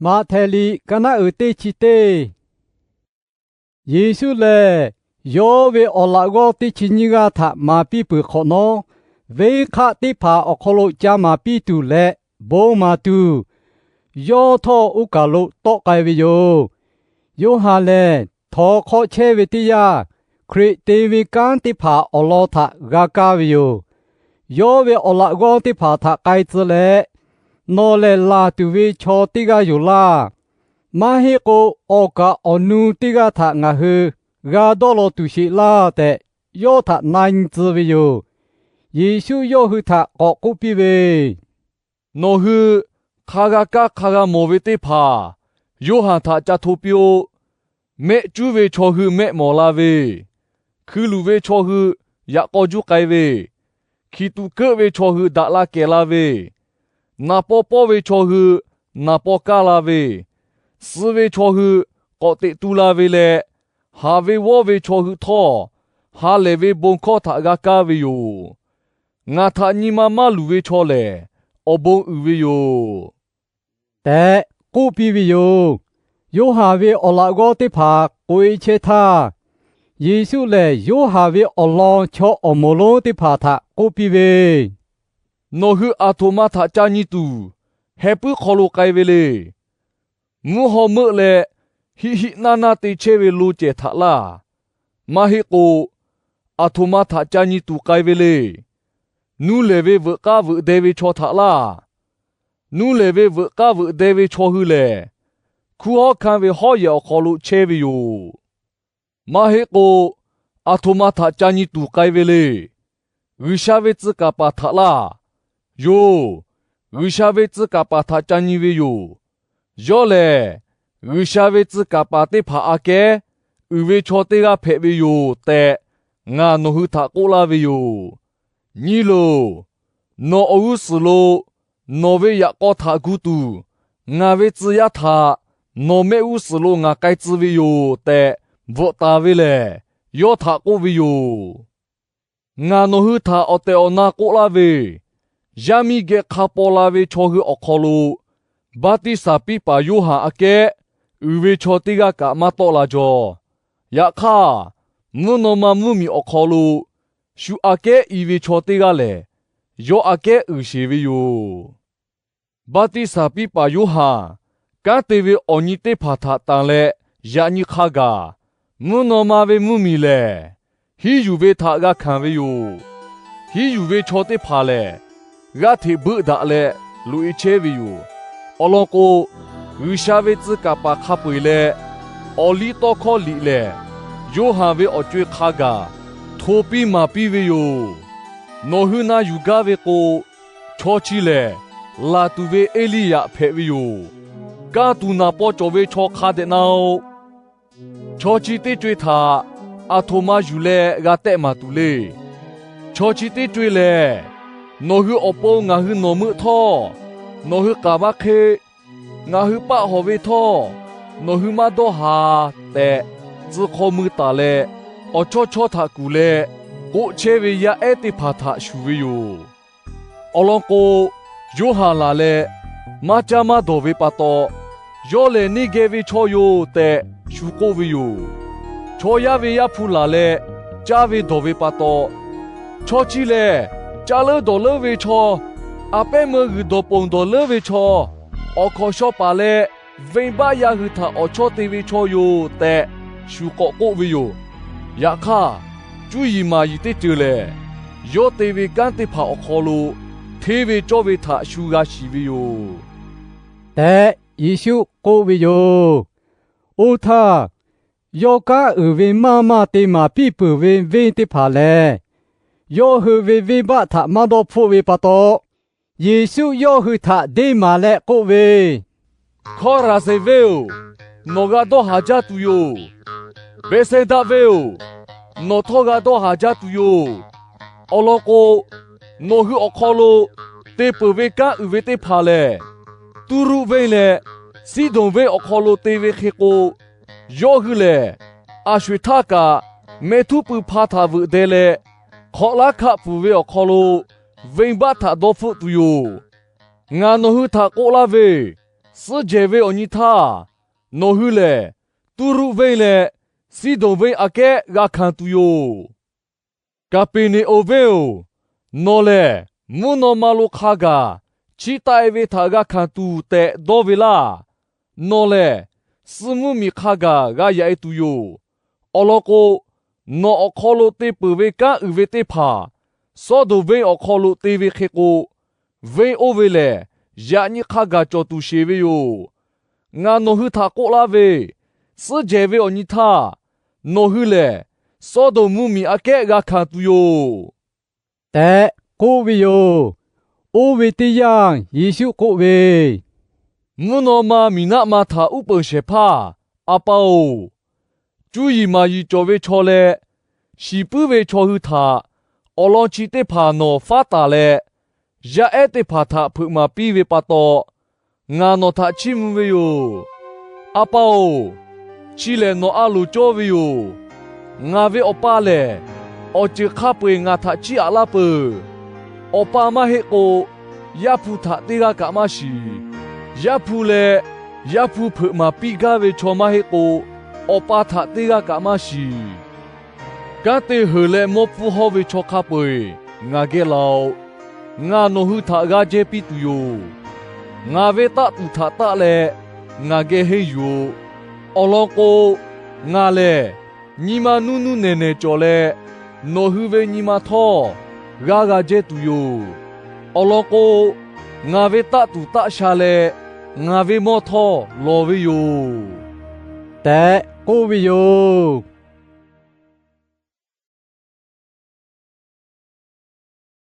Maꞈhtehˍ liꞈ ka naˉ uiˍ teˇ chi teˇ. Yeˍsuˆ lehˬ, yawˇ ve awˬ laꞈ g'awˇ teˇ chi nyiˇ g'aˇ htaꞈ maˍ piˇ peuˬ hk'awꞈ nawˉ, venˇ hk'aˆ teˇ hpaˍ awˬ hk'aw lo ca maˍ piˇ tuˬ leh bon maˍ tuˬ, yawˇ htawˇ oˇ kaˬ lo tawˆ k'ai ve yoˬ. Yoˇhanˬ lehˬ, htawnˍ hk'aw chehˇ ve teˇ yanˇ, Hkriꞈ te ve kanˉ teˇ hpaˍ awˬ lawn htaꞈ g'a kaˇ ve yoˬ. Yawˇ ve awˬ laꞈ g'awˇ teˇ hpaˍ htaꞈ k'ai tcuh leh, Nawˬ lehˬ laˬ tuˬ ve chaw teˇ g'aˇ yoˬ laˇ. Maˇ heˆ k'o, awˬ kaˍ awˬ nu teˇ g'aˇ htaꞈ ngaˬ hui g'a dawˇ law tuˬ sheˍ laˇ tehꞈ, yawˇ htaꞈ na nyi tcuh ve yoˬ. Yeˍsuˆ yawˇ hui htaꞈ k'awꞈ k'oˆ piˇ ve, Nawˬ hui hk'a g'a kaˇ hk'a g'a mawˬ ve teˇ hpaˍ Yoˇhanˬ htaꞈ ca hto piˇ-oˆ. Mehˆ cuˉ ve chaw hui mehˆ mawˬ la ve, hkui luˬ ve chaw hui yaꞈ k'aw juˇ k'ai ve, hkiˬ tuꞈ keuˆ ve chaw hui daꞈ la kehˬ la ve, naˍ paw pawˇ ve chaw hui naˍ paw kaˇ la ve, suh ve chaw hui k'awꞈ teꞈ tu la ve leh, haˍ ve g'awˇ ve chaw hui htawˇ, ha lehˬ ve bon hkawˇ htaꞈ g'a kaˇ ve yoˬ. Ngaˬ htaꞈ nyi ma maˇ luˬ ve chaw lehˬ, awˬ bon uiˍ ve yoˬ tehꞈ k'oˆ piˇ ve yoˬ. Yoˇhanˬ ve awˬ laꞈ g'awˇ teˇ hpaˍ k'oꞈ-e chehˇ htaˇ, Yeˍsuˆ lehˬ Yoˇhanˬ ve awˬ lawn chaw awˬ moˍ lonˉ teˇ hpaˍ htaꞈ k'oˆ piˇ ve, Nawˬ hui aˬ htoꞈ ma htaꞈ ca nyi tuˬ heh puiˉ hk'aw lo k'ai ve le. Mvuhˇ haw meuˆ leh hiˆ hiˆ naˇ naˇ te chehˇ ve lo cehˬ htaꞈ laˇ. Maˇ heˆ k'o, aˬ htoꞈ ma htaꞈ ca nyi tuˬ k'ai ve le. Nuˇ lehˬ ve veuꞈ k'aˇ veuꞈ deh ve chaw htaꞈ laˇ. Nuˇ lehˬ ve veuꞈ k'aˇ veuꞈ deh ve chaw hui lehˬ, hkunˉ hawˉ hkanˇ ve hawˉ yehˬ awˬ hk'aw lo chehˇ ve yoˬ. Maˇ heˆ k'o, aˬ htoꞈ ma htaꞈ ca nyi tuˬ k'ai ve le. G'uiˬsha ve tcuh kaˍ paˍ htaꞈ laˇ. Yoˬ, G'uiˬsha ve tcuh kaˍ paˍ htaꞈ ca nyi ve yoˬ. Yawˇ lehˬ, G'uiˬsha ve tcuh kaˍ paˍ teˇ hpaˍ aꞈ kehˉ uiˍ ve chaw teˇ g'aˇ hpehꞈ ve yoˬ tehꞈ, ngaˬ nawˬ hui htaꞈ k'oˆ laˇ ve yoˬ. Nyi loˬ, nawˬ awˬ g'uˇ suhˍ lo nawˬ ve yaꞈ k'aw htaꞈ gu tuˬ, ngaˬ ve tcuh yaˇ htaꞈ nawˬ mehˆ g'uˇ suhˍ lo ngaˬ k'ai tcuh ve yoˬ tehꞈ bvuhꞈ taˍ ve lehˬ, yawˇ htaꞈ k'oˆ ve yoˬ. Ngaˬ nawˬ hui htaꞈ awˬ tehˬ awˬ na k'oˆ laˇ ve, yaˇ miˇ geh hk'a paw la ve chaw hui awˬ hk'aw lo, baˆtiˆsaˬ piˇ paˍ Yoˇhanˬ aꞈ kehˉ uiˍ ve chaw teˇ g'aˇ kaꞈ maˇ tawˆ la jaw. Yaꞈ hk'aˇ, mvuhˇ naw ma mvuhˇmiˬ awˬ hk'aw lo shu aꞈ kehˉ i ve chaw teˇ g'aˇ lehˬ, yawˇ aꞈ kehˉ uiˍ sheˬ ve yoˬ. Baˆtiˆsaˬ piˇ paˍ Yoˇhanˬ kanˉ te ve awˬ nyi teˇ hpaˍ htaꞈ tanˬ leh yaꞈ nyi hk'a gaˬ, mvuhˇ naw ma ve mvuhˇmiˬ lehˬ, hiˉ yuˬ ve htaꞈ g'a hkanˍ ve yoˬ. Hiˉ yuˬ ve chaw teˇ hpaˍ lehˬ, g'aˇ hteꞈ beuˆ daꞈ leh loꞈ-e chehˇ ve yoˬ. Awˬ lawn k'o, G'uiˬsha ve tcuh kaˍ paˍ hk'a peu-eˬ leh awˬliˇtawˇhkawˇliꞈ lehˬ, Yoˇhanˬ ve awˬ co-e hk'a gaˬ hto piˇ maˍ piˇ ve yoˬ. Nawˬ hui na yuˬ gaˇ ve k'o, chaw chi lehˬ, laˬ tuˬ ve Eˇliˇyaꞈ hpehꞈ ve yoˬ. Kaˇ tuˬ naˍ paw cawˬ ve chaw hk'a dehꞈ na-oˆ. Chaw chi teˇ co-e htaꞈ aˬ htoꞈ ma yuˬ leh g'a tehˆ maˍ tuˬ le. Chaw chi teˇ co-e lehˬ, nawˬ hui awˬ pon ngaˬ hui nawˬ meuˆ htawˇ, nawˬ hui k'aˍ maˇ hk'eˆ, ngaˬ hui paˆ hawˬ ve htawˇ, nawˬ hui maˇ dawˇ haˍ tehꞈ, tcuh hk'aw mui taˍ leh, awˬ chawˇ chawˇ htaꞈ kuˬ leh k'oˆ chehˇ ve yaˇ ehˉ teˇ hpaˍ htaꞈ shuˍ ve yoˬ. Awˬ lawn k'o, Yoˇhanˬ laˬ leh maˇ caˇ maˇ dawˬ ve pa taw, yawˇ lehˬ neˇ geh ve chaw yoˬ tehꞈ shu k'oˆ ve yoˬ. Chaw yaˇ ve Yaˇ hpu laˬ leh caˇ ve dawˬ ve pa taw, chaw chi lehˬ, caˇ leuˉ dawˬ leuˉ ve chaw, a pehˉ meuˇ g'uiˬ dawˬ ponˬ dawˬ leuˉ ve chaw, awˬ hkawnˍ shaw paˍ leh venˇbaˆ yaˇ hui htaꞈ awˬ chawˇ te ve chaw yoˬ tehꞈ shu k'awꞈ k'oˆ ve yoˬ. Yaꞈ hk'aˇ, cuˇ yiˍ maˍ yiˍ teˇ ceuˬ lehˬ, yawˇ te ve kanˉ teˇ hpaˍ awˬ hk'aw lo hteˇ ve cawˇ ve htaꞈ shu g'a shiˍ ve yoˬ tehꞈ Yeˍsuˆ k'oˆ ve yoˬ. Oˇ htaˇ, yawˇ kanˉ uiˍ ve maˇ maˇ te maˍ piˇ peuˬ ve venˇ teˇ hpaˍ lehˬ, yawˇ hui ve venˇbaˆ htaꞈ maˇ dawˇ hpfuhˆ ve pa taw, Yeˍsuˆ yawˇ hui htaꞈ deˇ maˍ leh k'oˆ ve, Hkawˇraˍseˍ venˇ-oˬ, nawˬ g'a dawˇ haˍ jaˇ tuˬ yoˬ. Behˇsehˇdaˆ venˇ-oˬ, nawˬ htawˇ g'a dawˇ haˍ jaˇ tuˬ yoˬ. Awˬ lawn k'o, nawˬ hui awˬ hk'aw lo te peuˬ ve kanˉ uiˍ ve teˇ hpaˍ lehˬ, Tuˇruˆ venˇ leh Siˉdonˍ venˇ awˬ hk'aw lo te ve hk'e k'o, yawˇ hui lehˬ a sho-eˬ htaˇ kaꞈ mehˇ htuˉ pui hpa htaꞈ veuꞈ deh leh, hk'awꞈ laˉ hkaˆ pfuhˍ ve awˬ hk'aw lo venˇbaˆ htaꞈ dawˇ hpfuhˆ tuˬ yoˬ. Ngaˬ nawˬ hui htaꞈ k'oˆ laˇ ve, Suhˉ jehˬ ve awˬ nyi htaˇ, nawˬ hui lehˬ Tuˇruˆ venˇ leh Siˉdonˍ venˇ aꞈ kehˉ g'a hkanˍ tuˬ yoˬ. Kaˍpeˍneˍonˍ venˇ-oˬ, nawˬ lehˬ mvuhˇ naw ma lo hk'a gaˬ chiˇ taˆ-e ve htaꞈ g'a hkanˍ tuˬ tehꞈ dawˇ ve laˇ. Nawˬ lehˬ suh mvuhˇ miˬ hk'a gaˬ g'a yaꞈ-e tuˬ yoˬ. Awˬ lawn k'o, nawˬ awˬ hk'aw lo te peuˬ ve kanˉ uiˍ ve teˇ hpaˍ Sawˉdonˍ venˇ awˬ hk'aw lo te ve hk'e k'o, venˇ oˇ ve lehˬ yaꞈ nyi hk'a gaˬ cawˬ tuˬ sheˍ ve yoˬ. Ngaˬ nawˬ hui htaꞈ k'oˆ laˇ ve, suhˉ jehˬ ve awˬ nyi htaˇ, nawˬ hui lehˬ Sawˉdonˍ mvuhˇ miˬ aꞈ kehˉ g'a hkanˍ tuˬ yoˬ tehꞈ k'oˆ ve yoˬ. Oˇ ve teˇ yanˇ Yeˍsuˆ k'oˆ ve, Mvuhˇ naw ma miˬ naˆ ma htaꞈ uˉ peunˍ shehˍ hpaˇ, A pa-oˬ, cuˇ yiˍ maˍ yiˍ cawˬ ve chaw leh shiˍ puiˉ ve chaw hui htaꞈ awˬ lawn chi teˇ hpaˍ nawˬ faˉ taˍ leh, yaˇ ehˉ teˇ hpaˍ htaꞈ hpeuꞈ maˍ piˇ ve pa taw, ngaˬ nawˬ htaꞈ chiˇ mvuh ve yoˬ. A pa-oˬ, chi lehˬ nawˬ a loˍ cawˇ ve yoˬ. Ngaˬ ve Awˬ pa lehˬ, awˬ ceuˬ hk'a peu-eˬ ngaˬ htaꞈ chiˇ aꞈ laˇ peuˬ. Awˬ pa maˇ heˆ k'o, Yaˇ hpu htaꞈ teˇ g'aˇ kaꞈ maˇ shiˍ. Yaˇ hpu leh Yaˇ hpu hpeuꞈ maˍ piˇ gaˇ ve chaw maˇ heˆ k'o, Awˬ pa htaꞈ teˇ g'aˇ kaꞈ maˇ shiˍ. Kanˉ te heuˬ leh mawˇ pfuhˇ hawˇ ve chaw hk'a peu-eˬ ngaˬ geh la-oꞈ. Ngaˬ nawˬ hui htaꞈ g'a jehˇ piˇ tuˬ yoˬ. Ngaˬ ve taˆ tuˬ htaꞈ taˆ leh ngaˬ geh henˇ yuˬ-oꞈ. Awˬ lawn k'o, ngaˬ lehˬ nyi ma nuˇ nuˇ nehˬ nehˬ cawˬ leh, nawˬ hui ve nyi ma htawˇ g'aˇ g'a jehˇ tuˬ yoˬ. Awˬ lawn k'o, ngaˬ ve taˆ tuˬ taˆ sha leh ngaˬ ve mawˇ htawˇ lawˬ ve yoˬ tehꞈ k'oˆ ve yoˬ.